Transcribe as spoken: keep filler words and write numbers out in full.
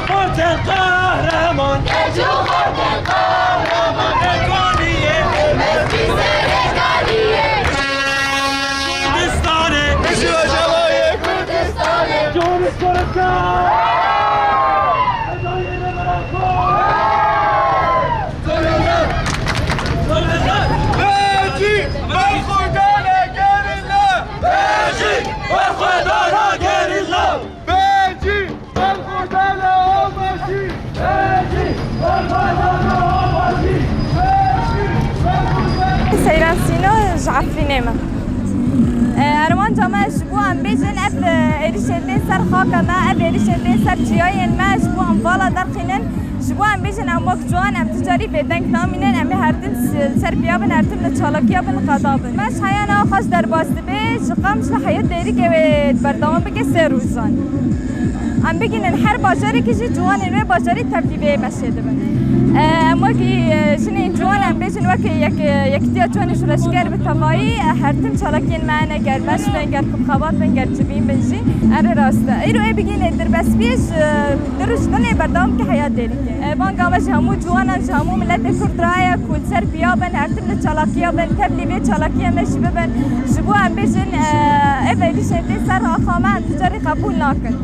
Xortên Qehreman. Eco xortên Qehreman. Econiyê. Mezgî Serêkaniyê. Kurdistanê. Bizi Ocalayê. Kurdistanê. Cumhuriyet Kurdistanê. Econiyê Kurdistanê. Bêjî, berxwedana gerîla! Bêjî, berxwedana gerîla! Bêjî, berxwedana avaşî! Bêjî, berxwedana avaşî! Bêjî, berxwedana Seyran Sîno ji Efrînê me. E, armanca me ji bo em bêjin ev, e, êrişên bên ser xaka me, ev êrişên bên ser çiyayên me ji bo em vala derxînin. Ji bo em bêjin em wek ciwan, em tu carî bêdeng namînin, em ê her tim s-, li ser piya bin, her tim li çalakiya bin, li qeda bin. Meş heya nava xwe ji derbas dibe, ji Qamiş li Heyet Dêrikê wê berdewam bike sê rojan. Em bigihînin her bajarekî jî ciwanên wê bajarî tevlî vê meşê dibin. E, em wekî, e, jinên ciwan em bêjin wekî yek, e, yekitiya ciwanên şoreşger bi tevayî, e, her tim çalakiyên me hene, ger meş bin, ger kubxebat bin, ger civîn bin jî. Erê rast e. Îro ê bigihînê dirbestbiyê ji, e, Di roj dinê berdewam ke heya Dêrikê. E, banga me ji hemû ciwanan, ji hemû miletê Kurd re ye ku li ser piya bin, her tim li çalakiya bin, tevlî vê çalakiya me jî bibin. Ji bo em bêjin, e, ev êrîşên tê ser axa me em tu carî qebûl nakin.